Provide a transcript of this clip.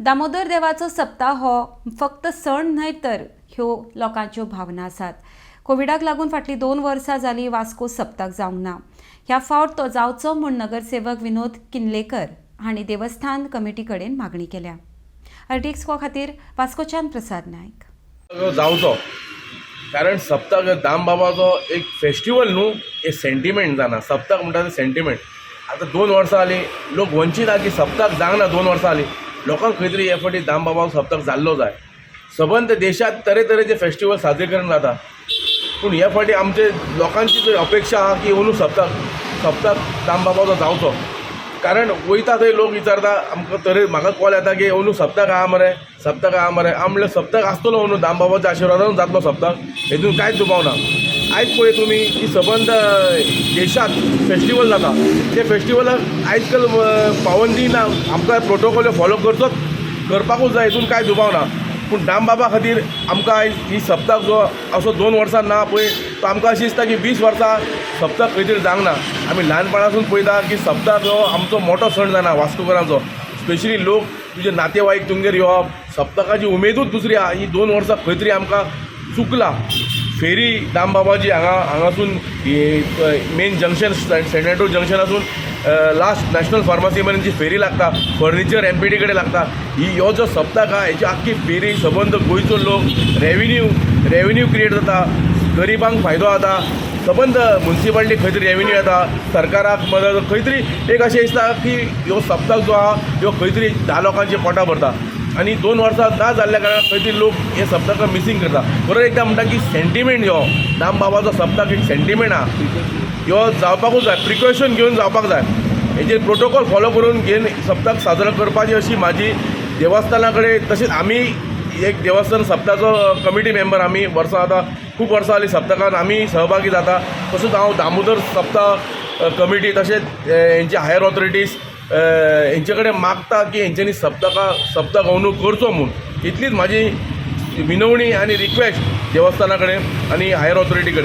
दामोदर देवाचो सप्ताह हो फक्त सण न्हय तर ह्यो लोकांच्यो भावना आसात. कोविडाक लागून फाटलीं 2 वर्सां जालीं वास्को सप्ताक जावंक ना. ह्या फावट तो जावचो म्हूण नगरसेवक विनोद किनलेकर हांणी देवस्थान कमिटी कडेन मागणी केल्या. आरटीएक्स खातीर वास्कोच्यान प्रसाद नायक. जावचो, कारण सप्तक दामबाबाचो एक फेस्टिवल न्हू, एक सेंटिमेंट जाना. सप्तक म्हणटा ते सेंटिमेंट. आतां 2 वर्सां जालीं, लोक वंचीत आहा की सप्तक जावंक ना. 2 वर्सां जालीं, लोकांक खंय तरी हे फावटी दामबाबाचो सप्तक जाल्लो जाय. सबंद देशांत तरेतरेचे फेस्टिवल साजरीकरण जाता, पूण हे फावटी आमचे लोकांची जी अपेक्षा आहा की अंदू सप्तक सप्तक दामबाबाचो जावचो, कारण वयता थंय लोक विचारता आमकां. तरी म्हाका कॉल येता की अंदू सप्तक आहा मरे, सप्तक आहा मरे. हांव म्हणलें, सप्तक आसतलो अंदू, दामबाबाच्या आशिर्वादान जातलो सप्तक, हेतून कांयच दुबाव ना. आयज पळय तुमी की सबंद देशांत फेस्टिवल जाता, ते फेस्टिवलाक आयज काल पाबंदी ना. आमकां प्रोटोकॉल फॉलो करचोच, करपाकूच जाय, हितून कांय दुबाव ना. पूण दामबाबा खातीर आमकां आयज ही सप्तक जो असो 2 वर्सां ना पळय, तो आमकां अशें दिसता की 20 वर्सां सप्तक खंय तरी जावंक ना. आमी ल्हानपणासून पळयता की सप्तक हो आमचो मोठो सण जाना वास्कोकरांचो. स्पेशली लोक, तुजे नातेवाईक तुमगेर येवप, सप्तकाची उमेदूच दुसरी आहा. ही 2 वर्सां खंय तरी आमकां चुकला. फेरी दामबाबाची हांगा हांगासून मेन जंक्शन, सेंट एंड्रू जंक्शनासून लास्ट नॅशनल फार्मासी मेरेन जी फेरी लागता, फर्निचर एमपीडी कडेन लागता, ही हो जो सप्तक आहा, हेची आख्खी फेरी सबंद गोंयचो लोक, रेविन्यू रेविन्यू क्रिएट जाता, गरिबांक फायदो जाता, सबंद मुन्सिपालिटी खंय तरी रेविन्यू येता, सरकाराक मदत. खंय तरी एक अशें दिसता की ह्यो सप्तक जो आहा, ह्यो खंय तरी 10 लोकांची पोटां भरता आनी 2 वर्सां ना जाल्ल्या कारणान खंय तरी लोक हे सप्तकाक मिसींग करता. बरोबर एकदां म्हणटा की सेंटिमेंट, ह्यो दामबाबाचो सप्तक एक सेंटिमेंट आहा, ह्यो जावपाकूच जाय, प्रिकॉशन घेवन जावपाक जाय. हेजेर प्रोटोकॉल फॉलो करून घेवन सप्तक साजरो करपाची अशी म्हाजी देवस्थाना कडेन. तशेंच आमी एक देवस्थान सप्ताचो कमिटी मेंबर. आमी वर्सां, आतां खूब वर्सां जालीं सप्तकान आमी सहभागी जाता. तसोच हांव दामोदर सप्ता कमिटी तशेंच हेंचे हायर ऑथॉरिटीज हेंचे कडेन मागता की हेंच्यांनी सप्तका सप्तक अंदू करचो म्हूण. इतलीच म्हाजी विनवणी आनी रिक्वेस्ट देवस्थाना कडेन आनी हायर ऑथॉरिटी कडेन.